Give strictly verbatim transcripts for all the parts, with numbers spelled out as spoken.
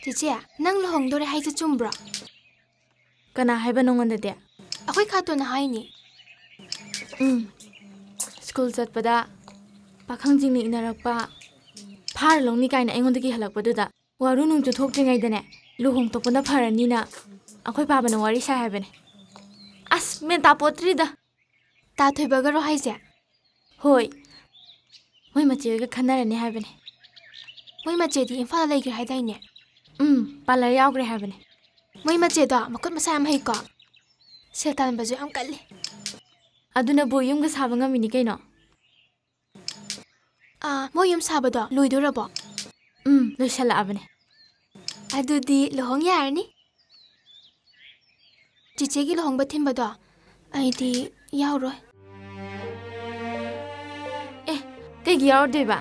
ꯆꯤꯆꯦ, ꯅꯪ ꯂꯨꯍꯣꯡꯗꯣꯔꯦ ꯍꯥꯏꯁꯦ ꯆꯨꯝꯕ꯭ꯔꯣ? ꯀꯅꯥ ꯍꯥꯏꯕ ꯅꯉꯣꯟꯗꯗꯤ? ꯑꯩꯈꯣꯏ ꯈꯥꯇꯣꯟꯅ ꯍꯥꯏꯅꯤ꯫ ꯎꯝ꯫ ꯁ꯭ꯀꯨꯜ ꯆꯠꯄꯗ ꯄꯥꯈꯪꯁꯤꯡꯅ ꯏꯟꯅꯔꯛꯄ, "ꯐꯥꯔ ꯂꯧꯅꯤ" ꯀꯥꯏꯅ ꯑꯩꯉꯣꯟꯗ ꯀꯤꯍꯜꯂꯛꯄꯗꯨꯗ, ꯋꯥꯔꯨ ꯅꯣꯡꯖꯨ ꯊꯣꯛꯇ꯭ꯔꯤꯉꯩꯗꯅꯦ, ꯂꯨꯍꯣꯡꯊꯣꯛꯄꯅ ꯐꯔꯅꯤꯅ ꯑꯩꯈꯣꯏ ꯄꯥꯕꯅ ꯋꯥꯔꯤ ꯁꯥꯏ ꯍꯥꯏꯕꯅꯦ꯫ ꯑꯁ, ꯃꯦꯟ ꯇꯥꯄꯣꯠꯇ꯭ꯔꯤꯗ꯫ ꯇꯥ ꯊꯣꯏꯕꯒꯔꯣ ꯍꯥꯏꯁꯦ? ꯍꯣꯏ꯫ ꯃꯣꯏ ꯃꯆꯦ ꯍꯣꯏꯒ ꯈꯟꯅꯔꯅꯤ ꯍꯥꯏꯕꯅꯦ꯫ ꯃꯣꯏ ꯃꯆꯦꯗꯤ ꯏꯝꯐꯥꯜꯗ ꯂꯩꯈ꯭ꯔꯦ ꯍꯥꯏꯗꯥꯏꯅꯦ? ꯎꯝ, ꯄꯥꯔꯂꯔ ꯌꯥꯎꯈ꯭ꯔꯦ ꯍꯥꯏꯕꯅꯦ꯫ ꯃꯣꯏ ꯃꯆꯦꯗꯣ ꯃꯈꯨꯠ ꯃꯁꯥ ꯌꯥꯝ ꯍꯩꯀꯣ꯫ ꯁꯦꯜ ꯇꯥꯟꯕꯁꯨ ꯌꯥꯝ ꯀꯜꯂꯤ꯫ ꯑꯗꯨꯅꯕꯨ ꯌꯨꯝꯒ ꯁꯥꯕ ꯉꯝꯃꯤꯅꯤ ꯀꯩꯅꯣ꯫ ꯑꯥ, ꯃꯣꯏ ꯌꯨꯝ ꯁꯥꯕꯗꯣ ꯂꯣꯏꯗꯣꯔꯕꯣ? ꯎꯝ, ꯂꯣꯏꯁꯜꯂꯛꯑꯕꯅꯦ꯫ ꯑꯗꯨꯗꯤ ꯂꯨꯍꯣꯡ ꯌꯥꯔꯅꯤ꯫ ꯆꯤꯆꯦꯒꯤ ꯂꯨꯍꯣꯡꯕ ꯊꯤꯟꯕꯗꯣ ꯑꯩꯗꯤ ꯌꯥꯎꯔꯣꯏ꯫ ꯑꯦ, ꯀꯩꯒꯤ ꯌꯥꯎꯔꯣꯏꯗꯣꯏꯕ?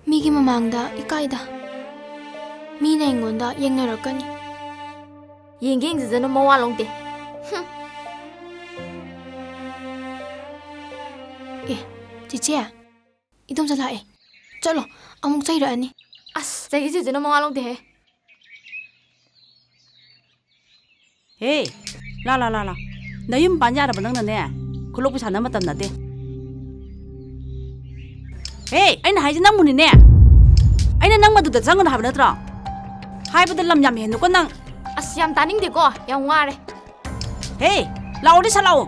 ꯃꯤꯒꯤ ꯃꯃꯥꯡꯗ ꯏꯀꯥꯏꯗ꯫ ꯃꯤꯅ ꯑꯩꯉꯣꯟꯗ ꯌꯦꯡꯅꯔꯛꯀꯅꯤ꯫ ꯌꯦꯡꯒꯦ ꯌꯦꯡꯖꯖꯅꯨ, ꯃꯋꯥ ꯂꯧꯗꯦ꯫ ꯍꯨꯝ꯫ ꯑꯦ, ꯆꯤꯆꯦ, ꯏꯗꯣꯝꯆꯥ ꯂꯥꯛꯑꯦ꯫ ꯆꯠꯂꯣ, ꯑꯃꯨꯛ ꯆꯩꯔꯛꯑꯅꯤ꯫ ꯑꯁ, ꯆꯩꯒꯦ ꯆꯩꯖꯅꯨ, ꯃꯋꯥ ꯂꯧꯗꯦꯍꯦ꯫ ꯍꯦ, ꯂꯥ, ꯂꯥ, ꯂꯥ, ꯂꯥ꯫ ꯅꯌꯨꯝ ꯄꯥꯟ ꯌꯥꯔꯕ ꯅꯪꯅꯅꯦ, ꯈꯨꯂꯣꯛꯄꯤ ꯁꯥꯟꯅ ꯃꯇꯝ ꯅꯠꯇꯦ꯫ ꯍꯦ, ꯑꯩꯅ ꯍꯥꯏꯁꯦ ꯅꯪꯕꯨꯅꯤꯅꯦ꯫ ꯑꯩꯅ ꯅꯪ ꯃꯗꯨꯗ ꯆꯪꯒꯅꯨ ꯍꯥꯏꯕ ꯅꯠꯇ꯭ꯔꯣ? ꯍꯥꯏꯕꯗ ꯂꯝ ꯌꯥꯝ ꯍꯦꯟꯅꯨꯀꯣ ꯅꯪ꯫ ꯑꯁ, ꯌꯥꯝ ꯇꯥꯅꯤꯡꯗꯦꯀꯣ, ꯌꯥꯝ ꯋꯥꯔꯦ꯫ ꯍꯦ, ꯂꯥꯛꯑꯣꯗꯤ ꯁꯠ ꯂꯥꯛꯑꯣ꯫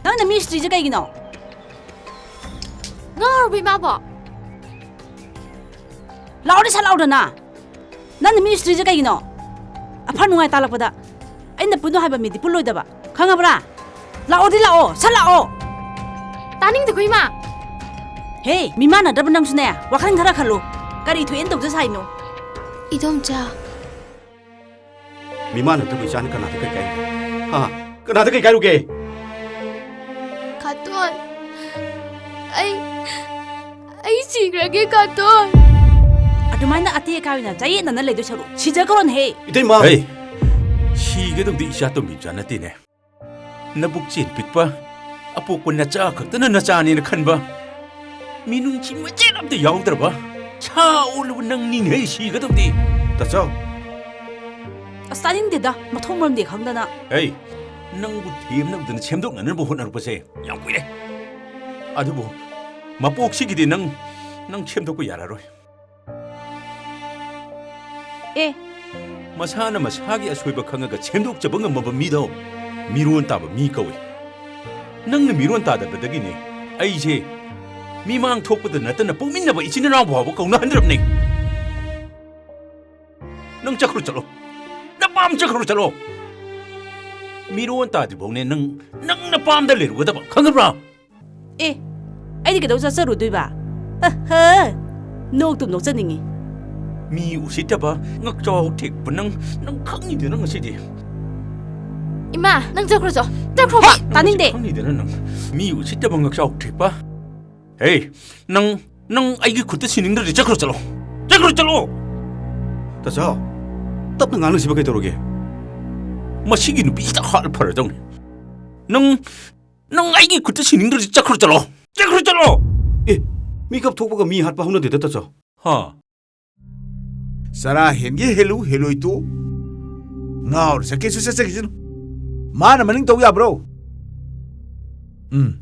ꯅꯪꯅ ꯃꯤ ꯎꯁꯤꯠꯇ꯭ꯔꯤꯁꯦ ꯀꯩꯒꯤꯅꯣ? ꯉꯥꯎꯔꯕ ꯏꯃꯥꯕꯣ? ꯂꯥꯛꯑꯣꯗꯤ ꯁꯠ ꯂꯥꯛꯑꯣꯗꯅ꯫ ꯅꯪꯅ ꯃꯤ ꯎꯁꯤꯠꯇ꯭ꯔꯤꯁꯦ ꯀꯩꯒꯤꯅꯣ? ꯑꯐ ꯅꯨꯡꯉꯥꯏ ꯇꯥꯜꯂꯛꯄꯗ ꯑꯩꯅ ꯄꯨꯟꯅꯣ ꯍꯥꯏꯕ ꯃꯤꯗꯤ ꯄꯨꯜꯂꯣꯏꯗꯕ, ꯈꯪꯉꯕ꯭ꯔꯥ? ꯂꯥꯛꯑꯣꯗꯤ ꯂꯥꯛꯑꯣ, ꯁꯠ ꯂꯥꯛꯑꯣ꯫ ꯇꯥꯅꯤꯡꯗꯦꯀꯣ ꯏꯃꯥ꯫ ꯍꯦ, ꯃꯤꯃꯥꯟꯅꯗ꯭ꯔꯕ ꯅꯪꯁꯨꯅꯦ, ꯋꯥꯈꯜ ꯈꯔ ꯈꯜꯂꯨ꯫ ꯀꯔꯤ ꯊꯣꯛꯑꯦꯅ ꯇꯧꯖ ꯁꯥꯏꯅꯣ? ꯏꯗꯣꯝꯆꯥ꯫ ꯃꯤꯃꯥꯟꯅꯗꯕ ꯏꯆꯥꯅ ꯀꯅꯥꯗ ꯀꯩ ꯀꯥꯏꯔꯨꯒꯦ? ꯍꯥ? ꯀꯅꯥꯗ ꯀꯩ ꯀꯥꯏꯔꯨꯒꯦ? ꯈꯥꯇꯣꯟ, ꯑꯩ, ꯑꯩ ꯁꯤꯈ꯭ꯔꯒꯦ, ꯈꯥꯇꯣꯟ꯫ ꯑꯗꯨꯃꯥꯏꯅ ꯑꯇꯦꯛ ꯑꯀꯥꯏ ꯑꯣꯏꯅ ꯆꯌꯦꯠꯅꯅ ꯂꯩꯗꯣꯏ ꯁꯔꯨꯛ ꯁꯤꯖꯈ꯭ꯔꯣꯅꯦꯍꯦ꯫ ꯏꯇꯩꯃ! ꯍꯩ! ꯁꯤꯒꯗꯧꯗꯤ ꯏꯆꯥ ꯇꯣꯝꯕꯤ ꯃꯆꯥ ꯅꯠꯇꯦꯅꯦ꯫ ꯅꯕꯨꯛ ꯆꯦꯟ ꯄꯤꯛꯄ, ꯑꯄꯣꯛꯄ ꯅꯆꯥ ꯈꯛꯇꯅ ꯅꯆꯥꯅꯦꯅ ꯈꯟꯕ, ꯃꯤꯅꯨꯡꯁꯤ ꯃꯆꯦꯠ ꯑꯝꯇ ꯌꯥꯎꯗ꯭ꯔꯕ, ꯁꯥ ꯑꯣꯜꯂꯕ ꯅꯪꯅꯤꯅꯦ ꯁꯤꯒꯗꯕꯗꯤ꯫ ꯇꯥꯆꯧ꯫ ꯑꯁ, ꯇꯥꯅꯤꯡꯗꯦꯗ, ꯃꯊꯣꯡ ꯃꯔꯝꯗꯤ ꯈꯪꯗꯅ꯫ ꯑꯩ ꯅꯪꯕꯨ ꯊꯦꯝꯅꯕꯗꯅ ꯁꯦꯝꯗꯣꯛꯅꯅꯕ ꯍꯣꯠꯅꯔꯛꯄꯁꯦ ꯌꯥꯝ ꯀꯨꯏꯔꯦ꯫ ꯑꯗꯨꯕꯨ ꯃꯄꯣꯛꯁꯤꯒꯤꯗꯤ ꯅꯪ, ꯅꯪ ꯁꯦꯝꯗꯣꯛꯄ ꯌꯥꯔꯔꯣꯏ꯫ ꯑꯦ꯫ ꯃꯁꯥꯅ ꯃꯁꯥꯒꯤ ꯑꯁꯣꯏꯕ ꯈꯪꯉꯒ ꯁꯦꯝꯗꯣꯛꯆꯕ ꯉꯝꯃꯕ ꯃꯤꯗꯣ ꯃꯤꯔꯣꯟ ꯇꯥꯕ ꯃꯤ ꯀꯧꯏ꯫ ꯅꯪꯅ ꯃꯤꯔꯣꯟ ꯇꯥꯗꯕꯗꯒꯤꯅꯦ ꯑꯩꯁꯦ ꯃꯤꯃꯥꯡ ꯊꯣꯛꯄꯗ ꯅꯠꯇꯅ ꯄꯣꯛꯃꯤꯟꯅꯕ ꯏꯆꯤꯟ ꯏꯅꯥꯎ ꯐꯥꯎꯕ ꯀꯧꯅꯍꯟꯗ꯭ꯔꯕꯅꯦ꯫ ꯅꯪ ꯆꯠꯈ꯭ꯔꯣ ꯆꯠꯂꯣ꯫ ꯅꯄꯥꯝ ꯆꯠꯈ꯭ꯔꯣ ꯆꯠꯂꯣ꯫ ꯃꯤꯔꯣꯟ ꯇꯥꯗ꯭ꯔꯤꯐꯥꯎꯅꯦ ꯅꯪ, ꯅꯪ ꯅꯄꯥꯝꯗ ꯂꯩꯔꯨꯒꯗꯕ, ꯈꯪꯉꯕ꯭ꯔꯥ? ꯑꯦ, ꯑꯩꯗꯤ ꯀꯩꯗꯧ ꯆꯠꯆꯔꯨꯗꯣꯏꯕ? ꯑꯍ, ꯅꯣꯛꯇꯨꯝ ꯅꯣꯛꯆꯅꯤꯡꯉꯤ꯫ ꯃꯤ ꯎꯁꯤꯠꯇꯕ, ꯉꯛꯆꯥꯎ ꯊꯦꯛꯄ ꯅꯪ, ꯅꯪ ꯈꯪꯉꯤꯗꯅ ꯉꯁꯤꯗꯤ꯫ ꯏꯃꯥ, ꯅꯪ ꯆꯠꯈ꯭ꯔꯣ ꯆꯣ, ꯆꯠꯈ꯭ꯔꯣꯕ꯫ ꯍꯦ! ꯅꯪ ꯇꯥꯅꯤꯡꯗꯦ꯫ ꯈꯪꯉꯤꯗꯅ ꯅꯪ, ꯃꯤ ꯎꯁꯤꯠꯇꯕ ꯉꯛꯆꯥꯎ ꯊꯦꯛꯄ꯫ ꯍꯦ, ꯅꯪ, ꯅꯪ ꯑꯩꯒꯤ ꯈꯨꯠꯇ ꯁꯤꯅꯤꯡꯗ꯭ꯔꯗꯤ ꯆꯠꯈ꯭ꯔꯣ ꯆꯠꯂꯣ, ꯆꯠꯈ꯭ꯔꯣ ꯆꯠꯂꯣ꯫ ꯇꯥꯆꯧ, ꯇꯞꯅ ꯉꯥꯡꯅꯁꯤꯕ ꯀꯩꯗꯧꯔꯒꯦ? ꯃꯁꯤꯒꯤ ꯅꯨꯄꯤꯁꯤꯗ ꯍꯥꯠꯂ ꯐꯔꯗꯧꯅꯤ꯫ ꯅꯪ, ꯅꯪ ꯑꯩꯒꯤ ꯈꯨꯠꯇ ꯁꯤꯅꯤꯡꯗ꯭ꯔꯗꯤ ꯆꯠꯈ꯭ꯔꯣ ꯆꯠꯂꯣ, ꯆꯠꯈ꯭ꯔꯣ ꯆꯠꯂꯣ꯫ ꯑꯦ, ꯃꯤꯀꯞ ꯊꯣꯛꯄꯒ ꯃꯤ ꯍꯥꯠꯄ ꯍꯧꯅꯗꯦꯗ, ꯇꯥꯆꯧ꯫ ꯍꯥ? ꯆꯔꯥ ꯍꯦꯟꯒꯦ ꯍꯦꯜꯂꯨ, ꯍꯦꯜꯂꯣꯏ ꯇꯣꯛꯎ꯫ ꯉꯥꯎꯔ ꯆꯠꯀꯦꯁꯨ ꯆꯠꯆꯈꯤꯁꯅꯨ꯫ ꯃꯥꯅ ꯃꯅꯤꯡ ꯇꯧ ꯌꯥꯕ꯭ꯔꯣ? ꯎꯝ꯫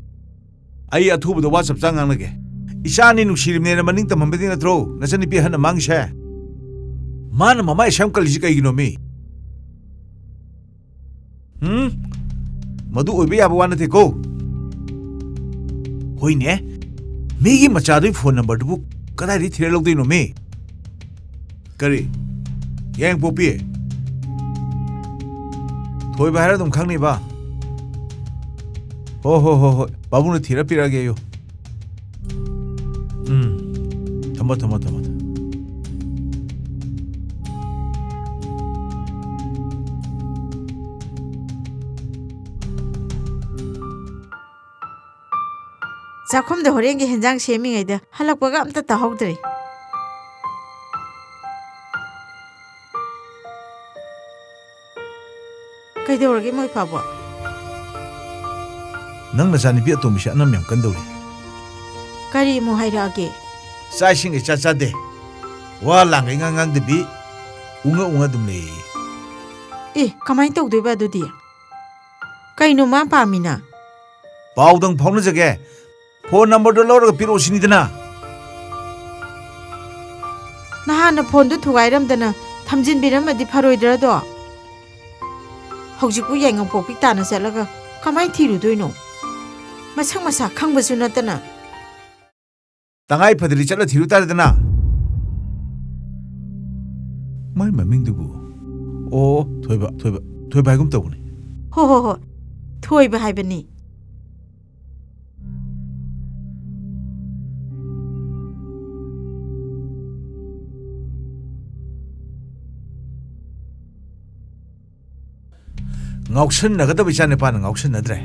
ꯑꯩ ꯑꯊꯨꯕꯗ ꯋꯥ ꯆꯞ ꯆꯥ ꯉꯥꯡꯅꯒꯦ꯫ ꯏꯆꯥꯅꯤ ꯅꯨꯡꯁꯤꯔꯤꯕꯅꯦꯅ ꯃꯅꯤꯡ ꯇꯝꯍꯟꯕꯗꯤ ꯅꯠꯇ꯭ꯔꯣ ꯅꯆꯟꯅꯨꯄꯤ ꯑꯍꯟꯅ ꯃꯥꯡꯉꯤꯁꯦ? ꯃꯥꯅ ꯃꯃꯥꯏ ꯑꯁꯨꯛ ꯌꯥꯝ ꯀꯜꯂꯤꯁꯤ ꯀꯩꯒꯤꯅꯣꯃꯤ? ꯎꯝ? ꯃꯗꯨ ꯑꯣꯏꯕ ꯌꯥꯕ ꯋꯥ ꯅꯠꯇꯦꯀꯣ꯫ ꯍꯣꯏꯅꯦ, ꯃꯤꯒꯤ ꯃꯆꯥꯗꯨꯒꯤ ꯐꯣꯟ ꯅꯝꯕꯔꯗꯨꯕꯨ ꯀꯗꯥꯏꯗꯒꯤ ꯊꯤꯔ ꯂꯧꯗꯣꯏꯅꯣꯃꯤ? ꯀꯔꯤ? ꯌꯥꯏꯉꯪꯄꯣꯛꯄꯤ? ꯊꯣꯏꯕ ꯍꯥꯏꯔ ꯑꯗꯨꯝ ꯈꯪꯅꯤꯕ? ꯍꯣ, ꯍꯣ, ꯍꯣ, ꯍꯣꯏ꯫ ꯄꯥꯕꯨꯡꯅ ꯊꯤꯔ ꯄꯤꯔꯛꯑꯒꯦꯌꯨ꯫ ꯎꯝ꯫ ꯊꯝꯃꯣ, ꯊꯝꯃꯣ, ꯊꯝꯃꯣ, ꯊꯝꯃꯣ꯫ ꯆꯥꯛꯈꯨꯝꯗ ꯍꯣꯔꯦꯟꯒꯤ ꯍꯦꯟꯖꯥꯡ ꯁꯦꯝꯃꯤꯉꯩꯗ ꯍꯜꯂꯛꯄꯒ ꯑꯝꯇ ꯇꯥꯍꯧꯗ꯭ꯔꯦ꯫ ꯀꯩꯗꯧꯔꯒꯦ ꯃꯣꯏ ꯐꯥꯎꯕ? ꯅꯪ ꯅꯆꯥꯅꯨꯄꯤ ꯑꯇꯣꯝꯕꯤꯁꯦ ꯑꯅꯝ ꯌꯥꯝ ꯀꯟꯗꯧꯔꯤ꯫ ꯀꯔꯤ ꯑꯃꯨꯛ ꯍꯥꯏꯔꯛꯑꯒꯦ? ꯆꯥꯛ ꯏꯁꯤꯡꯒ ꯏꯆꯥ ꯆꯥꯗꯦ꯫ ꯋꯥ ꯂꯥꯡꯒ ꯏꯉꯥꯡ ꯉꯥꯡꯗꯕꯤ, ꯎꯪꯉ ꯎꯪꯉ ꯑꯗꯨꯝ ꯂꯩꯌꯦ꯫ ꯑꯦ, ꯀꯃꯥꯏꯅ ꯇꯧꯗꯣꯏꯕ ꯑꯗꯨꯗꯤ? ꯀꯩꯅꯣ ꯃꯥ ꯄꯥꯝꯃꯤꯅ? ꯄꯥꯎꯗꯪ ꯐꯥꯎꯅꯖꯒꯦ꯫ ꯐꯣꯟ ꯅꯝꯕꯔꯗꯣ ꯂꯧꯔꯒ ꯄꯤꯔꯛꯑꯣ ꯁꯤꯅꯤꯗꯅ꯫ ꯅꯍꯥꯟꯅ ꯐꯣꯟꯗꯣ ꯊꯨꯒꯥꯏꯔꯝꯗꯅ ꯊꯝꯖꯤꯟꯕꯤꯔꯝꯃꯗꯤ ꯐꯔꯣꯏꯗ꯭ꯔꯗꯣ? ꯍꯧꯖꯤꯛꯄꯨ ꯌꯥꯏꯉꯪꯄꯣꯛꯄꯤ ꯇꯥꯟꯅ ꯆꯠꯂꯒ ꯀꯃꯥꯏ ꯊꯤꯔꯨꯗꯣꯏꯅꯣ? ꯃꯁꯛ ꯃꯁꯥ ꯈꯪꯕꯁꯨ ꯅꯠꯇꯅ꯫ ꯇꯉꯥꯏ ꯐꯗ꯭ꯔꯗꯤ ꯆꯠꯂ ꯊꯤꯔꯨ ꯇꯥꯔꯦꯗꯅ꯫ ꯃꯥꯏ ꯃꯃꯤꯡꯗꯨꯕꯨ? ꯑꯣ, ꯊꯣꯏꯕ, ꯊꯣꯏꯕ, ꯊꯣꯏꯕ ꯍꯥꯏꯒꯨꯝ ꯇꯧꯕꯅꯤ꯫ ꯍꯣ, ꯍꯣ, ꯍꯣ꯫ ꯊꯣꯏꯕ ꯍꯥꯏꯕꯅꯤ꯫ ꯉꯥꯎꯁꯟꯅꯒꯗꯕ ꯏꯆꯥ ꯅꯨꯄꯥꯅ ꯉꯥꯎꯁꯟꯅꯗ꯭ꯔꯦ꯫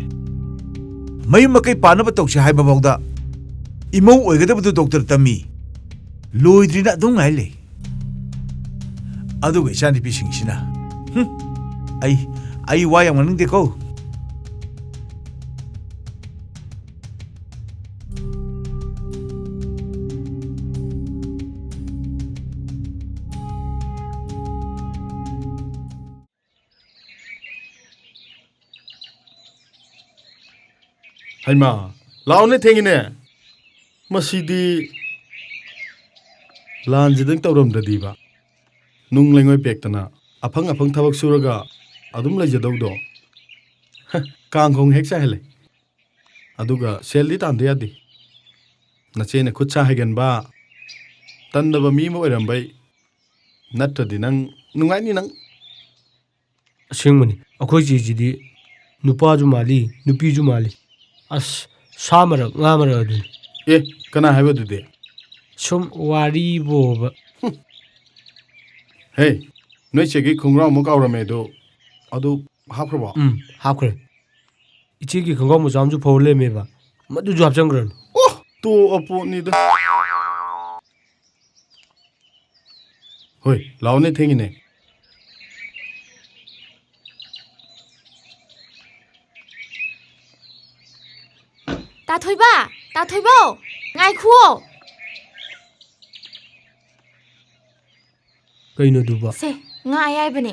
ꯃꯌꯨꯝ ꯃꯀꯩ ꯄꯥꯟꯅꯕ ꯇꯧꯁꯤ ꯍꯥꯏꯕꯐꯥꯎꯗ ꯏꯃꯧ ꯑꯣꯏꯒꯗꯕꯗꯨ ꯗꯣꯛꯇꯔ ꯇꯝꯃꯤ꯫ ꯂꯣꯏꯗ꯭ꯔꯤꯅ ꯑꯗꯨꯝ ꯉꯥꯏ ꯂꯩ꯫ ꯑꯗꯨꯒ ꯏꯆꯥꯅꯨꯄꯤꯁꯤꯡꯁꯤꯅ, ꯍꯨꯝ, ꯑꯩ, ꯑꯩ ꯋꯥ ꯌꯥꯝ ꯉꯥꯡꯅꯤꯡꯗꯦꯀꯣ꯫ ꯍꯩꯃꯥ, ꯂꯥꯛꯑꯣꯅꯦ, ꯊꯦꯡꯉꯤꯅꯦ꯫ ꯃꯁꯤꯗꯤ ꯂꯥꯟꯁꯤꯗꯪ ꯇꯧꯔꯝꯗ꯭ꯔꯗꯤꯕ, ꯅꯨꯡ ꯂꯩꯉꯣꯏ ꯄꯦꯛꯇꯅ ꯑꯐꯪ ꯑꯐꯪ ꯊꯕꯛ ꯁꯨꯔꯒ ꯑꯗꯨꯝ ꯂꯩꯖꯗꯧꯗꯣ꯫ ꯍ, ꯀꯥꯡꯈꯣꯡ ꯍꯦꯛ ꯆꯥꯏꯍꯜꯂꯦ꯫ ꯑꯗꯨꯒ ꯁꯦꯜꯗꯤ ꯇꯥꯟꯗ ꯌꯥꯗꯦ꯫ ꯅꯆꯦꯅ ꯈꯨꯠ ꯁꯥ ꯍꯩꯒꯟꯕ, ꯇꯟꯗꯕ ꯃꯤ ꯑꯃ ꯑꯣꯏꯔꯝꯕꯩ꯫ ꯅꯠꯇ꯭ꯔꯗꯤ ꯅꯪ ꯅꯨꯡꯉꯥꯏꯅꯤ ꯅꯪ꯫ ꯑꯁꯦꯡꯕꯅꯤ, ꯑꯩꯈꯣꯏ ꯆꯦꯁꯤꯗꯤ ꯅꯨꯄꯥꯁꯨ ꯃꯥꯜꯂꯤ, ꯅꯨꯄꯤꯁꯨ ꯃꯥꯜꯂꯤ꯫ ꯑꯁ, ꯁꯥ ꯃꯔꯛ, ꯉꯥ ꯃꯔꯛ ꯑꯗꯨꯅꯤ꯫ ꯑꯦ, ꯀꯅꯥ ꯍꯥꯏꯕ ꯑꯗꯨꯗꯤ? ꯁꯨꯝ ꯋꯥꯔꯤꯕꯣꯕ꯫ ꯍꯨꯝ꯫ ꯍꯦ, ꯅꯣꯏ ꯆꯦꯒꯤ ꯈꯣꯡꯒ꯭ꯔꯥꯎ ꯑꯃ ꯀꯥꯎꯔꯝꯃꯦ ꯑꯗꯣ, ꯑꯗꯨ ꯍꯥꯞꯈ꯭ꯔꯕꯣ? ꯎꯝ, ꯍꯥꯞꯈ꯭ꯔꯦ꯫ ꯏꯆꯦꯒꯤ ꯈꯣꯡꯒ꯭ꯔꯥꯎ ꯃꯆꯥ ꯑꯃꯁꯨ ꯐꯧꯔ ꯂꯩꯔꯝꯃꯦꯕ, ꯃꯗꯨꯁꯨ ꯍꯥꯞꯆꯟꯈ꯭ꯔꯅꯤ꯫ ꯑꯣ, ꯇꯣꯛꯑ ꯄꯣꯠꯅꯤꯗ꯫ ꯍꯣꯏ, ꯂꯥꯛꯑꯣꯅꯦ, ꯊꯦꯡꯉꯤꯅꯦ꯫ ꯇꯥꯊꯣꯏꯕ! ꯇꯥꯊꯣꯏꯕꯧ! ꯉꯥꯏꯈꯨꯑꯣ! ꯀꯩꯅꯣ ꯑꯗꯨꯕꯣ? ꯁꯦ, ꯉꯥ ꯑꯌꯥꯏꯕꯅꯦ꯫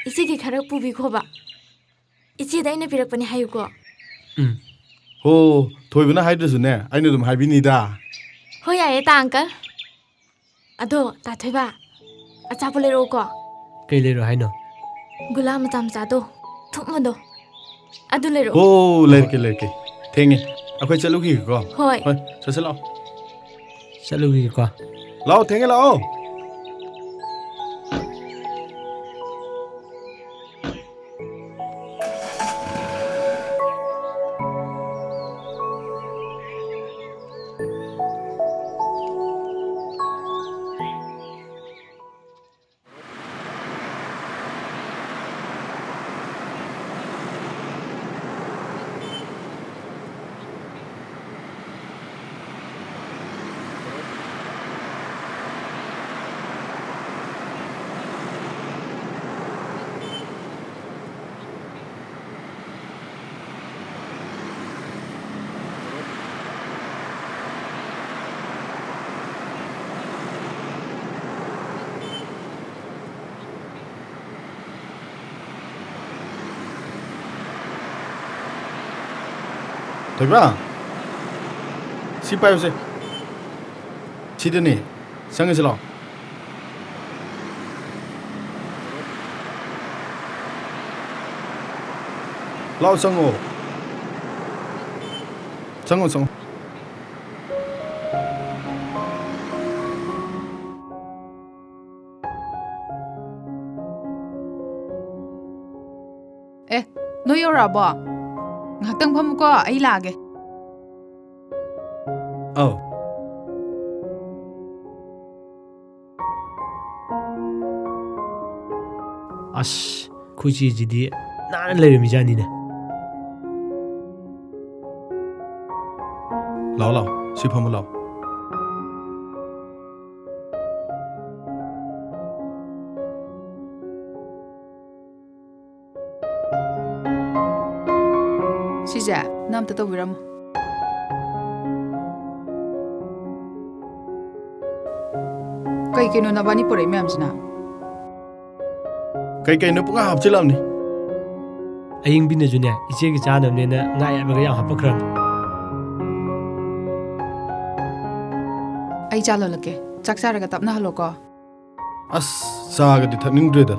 ꯏꯆꯦꯒꯤ ꯈꯔ ꯄꯨꯕꯤꯈꯣꯕ꯫ ꯏꯆꯦꯗ ꯑꯩꯅ ꯄꯤꯔꯛꯄꯅꯦ ꯍꯥꯏꯌꯨꯀꯣ꯫ ꯎꯝ꯫ ꯍꯣ, ꯊꯣꯏꯕꯅ ꯍꯥꯏꯗ꯭ꯔꯁꯨꯅꯦ, ꯑꯩꯅ ꯑꯗꯨꯝ ꯍꯥꯏꯕꯤꯅꯤꯗ꯫ ꯍꯣꯏ, ꯌꯥꯏꯌꯦ, ꯇꯥ ꯑꯪꯀꯜ꯫ ꯑꯗꯣ, ꯇꯥ ꯊꯣꯏꯕ, ꯑꯆꯥꯄꯣꯠ ꯂꯩꯔꯛꯎꯀꯣ꯫ ꯀꯩ ꯂꯩꯔꯣ ꯍꯥꯏꯅꯣ? ꯒꯨꯂꯥ ꯃꯆꯥ ꯃꯆꯥꯗꯣ, ꯊꯨꯝꯕꯗꯣ, ꯑꯗꯨ ꯂꯩꯔꯛꯑꯣ꯫ ꯍꯣ, ꯂꯩꯔꯛꯀꯦ, ꯂꯩꯔꯛꯀꯦ꯫ ꯊꯦꯡꯉꯦ꯫ ꯑꯩꯈꯣꯏ ꯆꯠꯂꯨꯈꯤꯒꯦꯀꯣ꯫ ꯍꯣꯏ꯫ ꯍꯣꯏ, ꯆꯠꯁꯤꯜꯂꯛꯑꯣ꯫ ꯆꯠꯂꯨꯈꯤꯒꯦꯀꯣ꯫ ꯂꯥꯛꯑꯣ, ꯊꯦꯡꯉꯦ, ꯂꯥꯛꯑꯣ꯫ ꯊꯣꯏꯕ, ꯁꯤ ꯄꯥꯏꯌꯨꯁꯦ꯫ ꯁꯤꯗꯅꯦ꯫ ꯆꯪꯉꯁꯤ ꯂꯥꯛꯑꯣ꯫ ꯂꯥꯛꯑꯣ, ꯆꯪꯉꯣ꯫ ꯆꯪꯉꯣ, ꯆꯪꯉꯣ꯫ ꯑꯦ, ꯅꯣꯏ ꯌꯧꯔꯛꯑꯕꯣ? ꯉꯥꯏꯍꯥꯛꯇꯪ ꯐꯝꯃꯨꯀꯣ, ꯑꯩ ꯂꯥꯛꯑꯒꯦ꯫ ꯑꯧ꯫ ꯑꯁ, ꯑꯩꯈꯣꯏ ꯆꯦꯁꯤꯗꯤ ꯅꯥꯟꯅ ꯂꯩꯔꯝꯃꯤꯖꯥꯠꯅꯤꯅꯦ꯫ ꯂꯥꯛꯑꯣ, ꯂꯥꯛꯑꯣ, ꯁꯤ ꯐꯝꯃꯨ ꯂꯥꯛꯑꯣ꯫ ꯁꯤꯁꯦ, ꯅꯪ ꯑꯝꯇ ꯇꯧꯕꯤꯔꯝꯃꯣ꯫ ꯀꯩ ꯀꯩꯅꯣ ꯅꯕꯥꯅꯤ ꯄꯨꯔꯛꯏ ꯃꯌꯥꯝꯁꯤꯅ? ꯀꯩ ꯀꯩꯅꯣ ꯄꯨꯡꯍꯥꯞ ꯍꯥꯞꯆꯤꯜꯂꯛꯑꯕꯅꯤ꯫ ꯑꯌꯤꯡꯕꯤꯅꯁꯨꯅꯦ, ꯏꯆꯦꯒꯤ ꯆꯥꯅꯕꯅꯦꯅ ꯉꯥ ꯑꯌꯥꯏꯕꯒ ꯌꯥꯝ ꯍꯥꯞꯄꯛꯈ꯭ꯔꯕꯅꯤ꯫ ꯑꯩ ꯆꯥ ꯂꯣꯜꯂꯛꯀꯦ꯫ ꯆꯥꯛ ꯆꯥꯔꯒ ꯇꯞꯅ ꯍꯜꯂꯣꯀꯣ꯫ ꯑꯁ, ꯆꯥꯒꯗꯤ ꯊꯛꯅꯤꯡꯗ꯭ꯔꯦꯗ꯫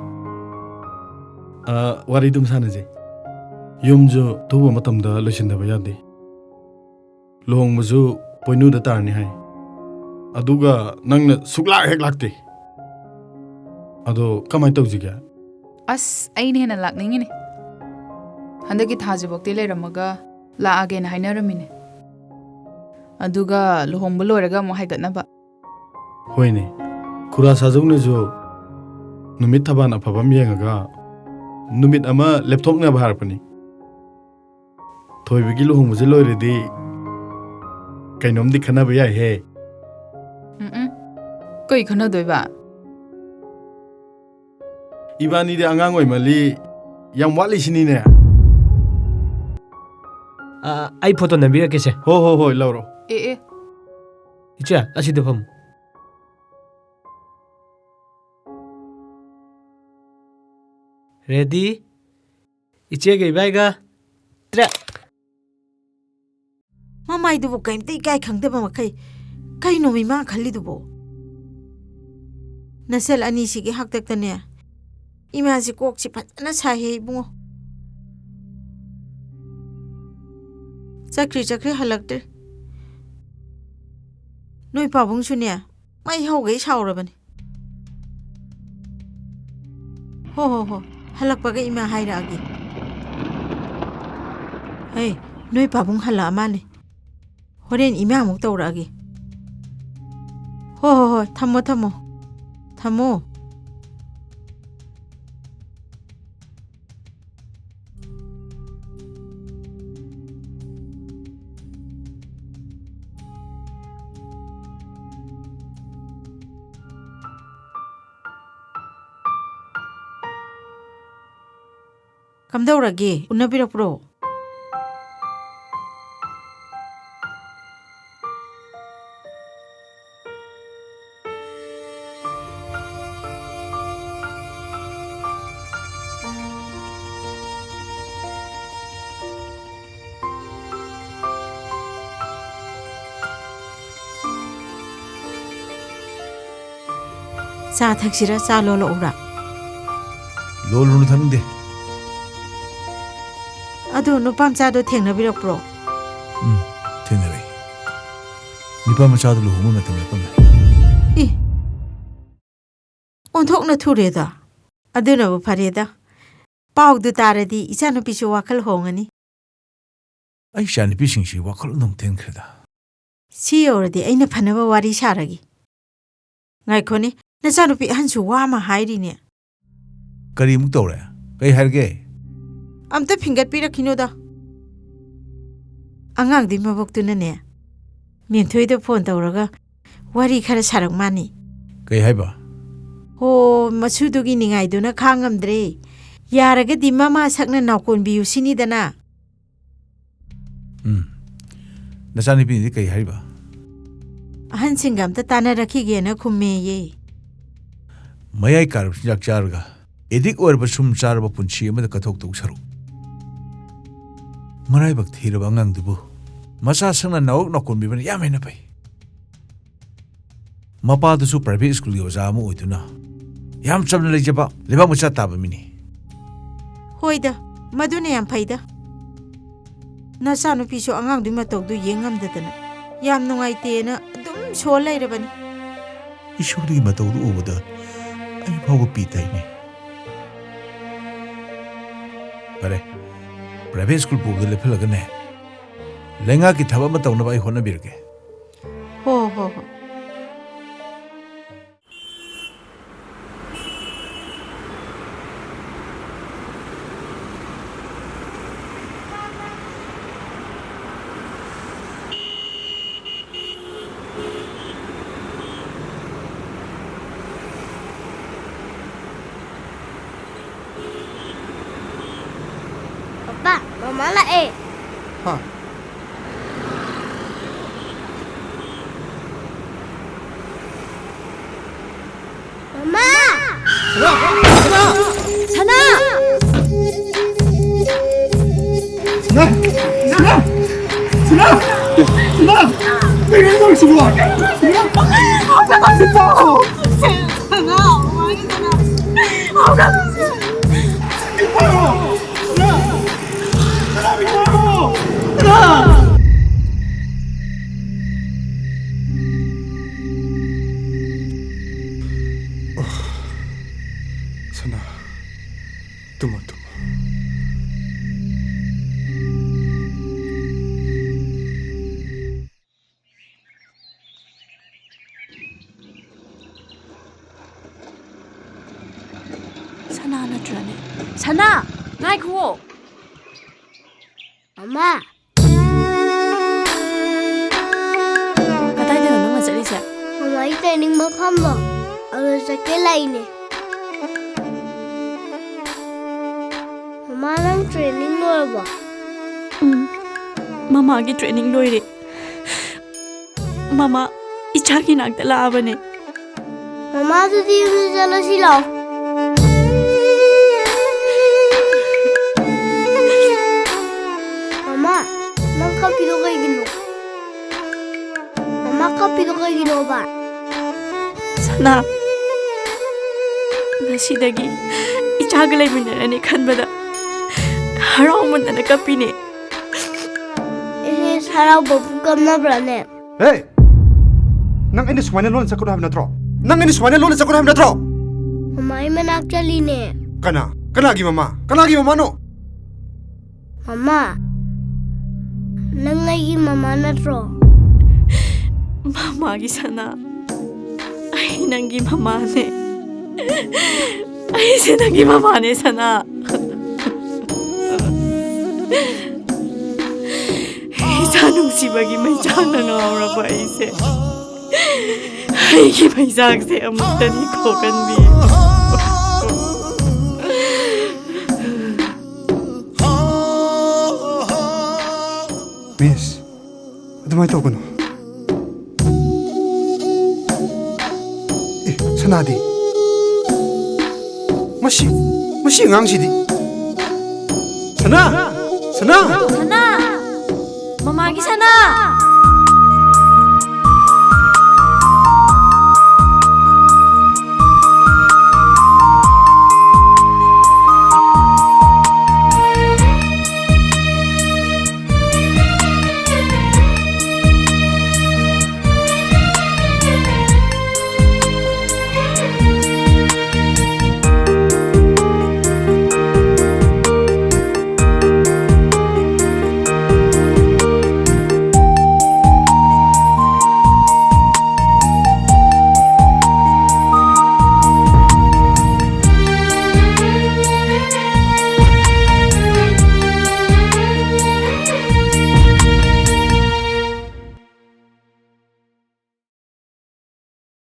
ꯑ, ꯋꯥꯔꯤ ꯑꯗꯨꯝ ꯁꯥꯟꯅꯁꯦ꯫ ꯌꯨꯝꯁꯨ ꯑꯊꯨꯕ ꯃꯇꯝꯗ ꯂꯣꯏꯁꯤꯟꯗꯕ ꯌꯥꯗꯦ꯫ ꯂꯨꯍꯣꯡꯕꯁꯨ ꯄꯣꯏꯅꯨꯗ ꯇꯥꯔꯅꯤ ꯍꯥꯏ꯫ ꯑꯗꯨꯒ ꯅꯪꯅ ꯁꯨꯛꯂꯥꯛ ꯍꯦꯛ ꯂꯥꯛꯇꯦ꯫ ꯑꯗꯣ ꯀꯃꯥꯏꯅ ꯇꯧꯁꯤꯒꯦ? ꯑꯁ, ꯑꯩꯅ ꯍꯦꯟꯅ ꯂꯥꯛꯅꯤꯡꯉꯤꯅꯦ꯫ ꯍꯟꯗꯛꯀꯤ ꯊꯥꯁꯤꯐꯧꯗꯤ ꯂꯩꯔꯝꯃꯒ ꯂꯥꯛꯑꯒꯦꯅ ꯍꯥꯏꯅꯔꯝꯃꯤꯅꯦ꯫ ꯑꯗꯨꯒ ꯂꯨꯍꯣꯡꯕ ꯂꯣꯏꯔꯒ ꯑꯃꯨꯛ ꯍꯥꯏꯒꯠꯅꯕ꯫ ꯍꯣꯏꯅꯦ, ꯈꯨꯔꯥ ꯁꯥꯖꯧꯅꯁꯨ ꯅꯨꯃꯤꯠ ꯊꯕꯥꯟ ꯑꯐꯕ ꯑꯃ ꯌꯦꯡꯉꯒ ꯅꯨꯃꯤꯠ ꯑꯃ ꯂꯦꯞꯊꯣꯛꯅꯕ ꯍꯥꯏꯔꯛꯄꯅꯤ꯫ ꯊꯣꯏꯕꯒꯤ ꯂꯨꯍꯣꯡꯕꯁꯦ ꯂꯣꯏꯔꯗꯤ ꯀꯩꯅꯣꯝꯗꯤ ꯈꯟꯅꯕ ꯌꯥꯏꯍꯦ꯫ ꯎꯝ ꯎꯝ꯫ ꯀꯩ ꯈꯟꯅꯗꯣꯏꯕ? ꯏꯕꯥꯅꯤꯗꯤ ꯑꯉꯥꯡ ꯑꯣꯏꯃꯜꯂꯤ, ꯌꯥꯝ ꯋꯥꯠꯂꯤꯁꯤꯅꯤꯅꯦ꯫ ꯑ, ꯑꯩ ꯐꯣꯇꯣ ꯅꯝꯕꯤꯔꯛꯀꯦꯁꯦ꯫ ꯍꯣ, ꯍꯣ, ꯍꯣꯏ, ꯂꯧꯔꯣ꯫ ꯑꯦ, ꯑꯦ꯫ ꯏꯆꯦ, ꯑꯁꯤꯗ ꯐꯝꯃꯨ꯫ ꯔꯦꯗꯤ? ꯏꯆꯦꯒ ꯏꯕꯥꯏꯒ ꯇ꯭ꯔꯦꯛ꯫ ꯃꯃꯥꯏꯗꯨꯕꯨ ꯀꯩꯝꯇ ꯏꯀꯥꯏ ꯈꯪꯗꯕ ꯃꯈꯩ ꯀꯩꯅꯣꯃꯤ ꯃꯥ ꯈꯜꯂꯤꯗꯨꯕꯣ? ꯅꯁꯦꯜ ꯑꯅꯤꯁꯤꯒꯤ ꯍꯥꯛꯇꯛꯇꯅꯦ ꯏꯃꯥꯁꯤ ꯀꯣꯛꯁꯤ ꯐꯖꯅ ꯁꯥꯏꯍꯦ ꯏꯕꯨꯡꯉꯣ꯫ ꯆꯠꯈ꯭ꯔꯤ ꯆꯠꯈ꯭ꯔꯤ ꯍꯜꯂꯛꯇ꯭ꯔꯤ꯫ ꯅꯣꯏ ꯄꯥꯕꯨꯡꯁꯨꯅꯦ ꯃꯩ ꯍꯧꯒꯩ ꯁꯥꯎꯔꯕꯅꯤ꯫ ꯍꯣ ꯍꯣ ꯍꯣ, ꯍꯜꯂꯛꯄꯒ ꯏꯃꯥ ꯍꯥꯏꯔꯛꯑꯒꯦ꯫ ꯍꯩ, ꯅꯣꯏ ꯄꯥꯕꯨꯡ ꯍꯜꯂꯛꯑ ꯃꯥꯜꯂꯦ꯫ ꯍꯣꯔꯦꯟ ꯏꯃꯥ ꯑꯃꯨꯛ ꯇꯧꯔꯛꯑꯒꯦ꯫ ꯍꯣ ꯍꯣ ꯍꯣꯏ, ꯊꯝꯃꯣ ꯊꯝꯃꯣ꯫ ꯊꯝꯃꯣ꯫ ꯀꯝꯗꯧꯔꯒꯦ? ꯎꯅꯕꯤꯔꯛꯄ꯭ꯔꯣ? ꯆꯥ ꯊꯛꯁꯤꯔꯥ, ꯆꯥ ꯂꯣꯜꯂꯛꯎꯔꯥ? ꯂꯣꯜꯂꯨꯅꯨ, ꯊꯛꯅꯤꯡꯗꯦ꯫ ꯑꯗꯨ ꯅꯨꯄꯥ ꯃꯆꯥꯗꯣ ꯊꯦꯡꯅꯕꯤꯔꯛꯄ꯭ꯔꯣ? ꯎꯝ, ꯊꯦꯡꯅꯔꯦ꯫ ꯅꯨꯄꯥ ꯃꯆꯥꯗꯣ ꯂꯨꯍꯣꯡꯕ ꯃꯇꯝ ꯂꯦꯞꯄꯝꯃꯦ꯫ ꯏ! ꯑꯣꯟꯊꯣꯛꯅ ꯊꯨꯔꯦꯗ꯫ ꯑꯗꯨꯅꯕꯨ ꯐꯔꯦꯗ꯫ ꯄꯥꯎꯗꯨ ꯇꯥꯔꯗꯤ ꯏꯆꯥꯅꯨꯄꯤꯁꯨ ꯋꯥꯈꯜ ꯍꯣꯡꯉꯅꯤ꯫ ꯑꯩ ꯏꯆꯥꯅꯨꯄꯤꯁꯤꯡꯁꯤ ꯋꯥꯈꯜ ꯑꯗꯨꯝ ꯊꯦꯟꯈ꯭ꯔꯦꯗ꯫ ꯁꯤ ꯌꯧꯔꯗꯤ ꯑꯩꯅ ꯐꯅꯕ ꯋꯥꯔꯤ ꯁꯥꯔꯒꯦ꯫ ꯉꯥꯏꯈꯣꯅꯦ, ꯅꯆꯥꯅꯨꯄꯤ ꯑꯍꯟꯁꯨ ꯋꯥ ꯑꯃ ꯍꯥꯏꯔꯤꯅꯦ꯫ ꯀꯔꯤꯃꯨꯛ ꯇꯧꯔꯦ? ꯀꯩ ꯍꯥꯏꯔꯒꯦ? ꯑꯝꯇ ꯐꯤꯡꯒꯠꯄꯤꯔꯛꯈꯤꯅꯣꯗ꯫ ꯑꯉꯥꯡꯗꯨꯒꯤ ꯃꯕꯣꯛꯇꯨꯅꯅꯦ, ꯃꯦꯝꯊꯣꯏꯗ ꯐꯣꯟ ꯇꯧꯔꯒ ꯋꯥꯔꯤ ꯈꯔ ꯁꯥꯔꯛ ꯃꯥꯅꯤ꯫ ꯀꯩ ꯍꯥꯏꯕ? ꯍꯣ, ꯃꯁꯨꯗꯨꯒꯤ ꯅꯤꯡꯉꯥꯏꯗꯨꯅ ꯈꯥꯡꯉꯝꯗ꯭ꯔꯦ꯫ ꯌꯥꯔꯒꯗꯤ ꯃꯃꯥ ꯁꯛꯅ ꯅꯥꯎꯀꯣꯟꯕꯤꯌꯨ ꯁꯤꯅꯤꯗꯅ꯫ ꯎꯝ꯫ ꯅꯆꯥꯅꯨꯄꯤꯅꯗꯤ ꯀꯩ ꯍꯥꯏꯔꯤꯕ? ꯑꯍꯟꯁꯤꯡꯒ ꯑꯝꯇ ꯇꯥꯟꯅꯔꯛꯈꯤꯒꯦꯅ ꯈꯨꯝꯃꯦꯌꯦ꯫ ꯃꯌꯥꯏ ꯀꯥꯔꯕ ꯆꯤꯟꯖꯥꯛ ꯆꯥꯔꯒ ꯑꯦꯗꯤꯛ ꯑꯣꯏꯔꯕ ꯁꯨꯝ ꯆꯥꯔꯕ ꯄꯨꯟꯁꯤ ꯑꯃꯗ ꯀꯠꯊꯣꯛꯇꯧ ꯁꯔꯨꯛ, ꯃꯔꯥꯏꯕꯛ ꯊꯤꯔꯕ ꯑꯉꯥꯡꯗꯨꯕꯨ ꯃꯆꯥ ꯁꯛꯅ ꯅꯥꯎꯔꯛ ꯅꯥꯎꯀꯣꯟꯕꯤꯕꯅ ꯌꯥꯝ ꯍꯦꯟꯅ ꯐꯩ꯫ ꯃꯄꯥꯗꯨꯁꯨ ꯄ꯭ꯔꯥꯏꯚꯦꯠ ꯁ꯭ꯀꯨꯜꯒꯤ ꯑꯣꯖꯥ ꯑꯃ ꯑꯣꯏꯗꯨꯅ ꯌꯥꯝ ꯆꯝꯅ ꯂꯩꯖꯕ ꯂꯩꯕꯥꯛ ꯃꯆꯥ ꯇꯥꯕ ꯃꯤꯅꯤ꯫ ꯍꯣꯏꯗ, ꯃꯗꯨꯅ ꯌꯥꯝ ꯐꯩꯗ꯫ ꯅꯆꯥꯅꯨꯄꯤꯁꯨ ꯑꯉꯥꯡꯗꯨꯒꯤ ꯃꯇꯧꯗꯨ ꯌꯦꯡ ꯉꯝꯗꯗꯅ ꯌꯥꯝ ꯅꯨꯡꯉꯥꯏꯇꯦꯅ ꯑꯗꯨꯝ ꯁꯣꯜ ꯂꯩꯔꯕꯅꯤ꯫ ꯏꯁꯨꯗꯨꯒꯤ ꯃꯇꯧꯗꯨ ꯎꯕꯗ ꯑꯩ ꯐꯥꯎꯕ ꯄꯤ ꯇꯥꯏꯅꯦ꯫ ꯐꯔꯦ, ꯄ꯭ꯔꯥꯏꯚꯦꯠ ꯁ꯭ꯀꯨꯜ ꯄꯨꯕꯗ ꯂꯦꯞꯍꯜꯂꯒꯅꯦ, ꯂꯩꯉꯥꯛꯀꯤ ꯊꯕꯛ ꯑꯃ ꯇꯧꯅꯕ ꯑꯩ ꯍꯣꯠꯅꯕꯤꯔꯒꯦ꯫ ꯍꯣ, ꯍꯣ, ꯍꯣ꯫ ꯄꯄꯥ, ꯃꯃꯥ ꯂꯥꯛꯑꯦ꯫ ꯍꯥ? ꯃꯃꯥ! ꯁꯅꯥ! ꯁꯅꯥ! ꯁꯅꯥ! ꯁꯅꯥ! ꯁꯅꯥ! ꯁꯅꯥ! ꯁꯅꯥ! ꯀꯩꯅꯣ ꯇꯧꯔꯤꯁꯤꯕꯣ? ꯁꯅꯥ! ꯁꯅꯥ! ꯁꯅꯥ, ꯇꯨꯝꯃꯣ, ꯇꯨꯝꯃꯣ꯫ ꯁꯅꯥ ꯅꯠꯇ꯭ꯔꯅꯦ? ꯁꯅꯥ! ꯉꯥꯏꯈꯨꯋꯣ! ꯃꯃꯥ! ꯀꯗꯥꯏꯗꯅꯣ ꯅꯪꯅ ꯆꯠꯂꯤꯁꯦ? ꯃꯃꯥꯒꯤ training ꯃꯐꯝꯗꯣ, ꯑꯗꯨꯗ ꯆꯠꯀꯦ ꯂꯥꯛꯏꯅꯦ꯫ ꯃꯃꯥ, ꯅꯪ training ꯂꯣꯏꯔꯕꯣ? ꯎꯝ, ꯃꯃꯥꯒꯤ training ꯂꯣꯏꯔꯦ꯫ ꯃꯃꯥ, ꯏꯆꯥꯒꯤ ꯅꯥꯛꯇ ꯂꯥꯛꯑꯕꯅꯦ꯫ ꯃꯃꯥ, ꯑꯗꯨꯗꯤ ꯌꯨꯝꯗ ꯆꯠꯂꯁꯤ ꯂꯥꯛꯑꯣ꯫ ꯃꯃꯥ, ꯅꯪ ꯀꯞꯄꯤꯗꯣ ꯀꯩꯒꯤꯅꯣ? ꯃꯃꯥ, ꯀꯞꯄꯤꯗꯣ ꯀꯩꯒꯤꯅꯣꯕ? ꯁꯅꯥ, ꯉꯁꯤꯗꯒꯤ ꯏꯆꯥꯒ ꯂꯩꯃꯤꯟꯅꯔꯅꯤ ꯈꯟꯕꯗ ꯍꯔꯥꯎꯃꯟꯗꯅ ꯀꯞꯄꯤꯅꯦ꯫ ꯑꯦ, ꯍꯔꯥꯎꯕꯕꯨ ꯀꯞꯅꯕ꯭ꯔꯥꯅꯦ? ꯍꯦ! ꯅꯪ ꯑꯩꯅ ꯁꯨꯃꯥꯏꯅ ꯂꯣꯟꯅ ꯆꯠꯀꯅꯨ ꯍꯥꯏꯕ ꯅꯠꯇ꯭ꯔꯣ? ꯅꯪ ꯑꯩꯅ ꯁꯨꯃꯥꯏꯅ ꯂꯣꯟꯅ ꯆꯠꯀꯅꯨ ꯍꯥꯏꯕ ꯅꯠꯇ꯭ꯔꯣ? ꯃꯃꯥꯒꯤ ꯃꯅꯥꯛ ꯆꯠꯂꯤꯅꯦ꯫ ꯀꯅꯥ? ꯀꯅꯥꯒꯤ ꯃꯃꯥ? ꯀꯅꯥꯒꯤ ꯃꯃꯥꯅꯣ? ꯃꯃꯥ, ꯅꯪ ꯑꯩꯒꯤ ꯃꯃꯥ ꯅꯠꯇ꯭ꯔꯣ? ꯃꯃꯥꯒꯤ ꯁꯅꯥ, ꯑꯩ ꯅꯪꯒꯤ ꯃꯃꯥꯅꯦ꯫ ꯑꯩꯁꯦ ꯅꯪꯒꯤ ꯃꯃꯥꯅꯦ, ꯁꯅꯥ꯫ ꯏꯆꯥ ꯅꯨꯡꯁꯤꯕꯒꯤ ꯃꯩꯆꯥꯛꯅ ꯉꯥꯎꯔꯕ ꯑꯩꯁꯦ꯫ ꯑꯩꯒꯤ ꯃꯩꯆꯥꯛꯁꯦ ꯑꯃꯨꯛꯇꯗꯤ ꯈꯣꯛꯍꯟꯕꯤꯌꯨ꯫ ꯃꯤꯁ, ꯑꯗꯨꯃꯥꯏꯅ ꯇꯧꯒꯅꯨ꯫ ꯑꯦ, ꯁꯅꯥꯗꯤ? ꯃꯁꯤ, ꯃꯁꯤ ꯑꯉꯥꯡꯁꯤꯗꯤ꯫ ꯁꯅꯥ! ꯁꯅꯥ! ꯁꯅꯥ! ꯃꯃꯥꯒꯤ ꯁꯅꯥ!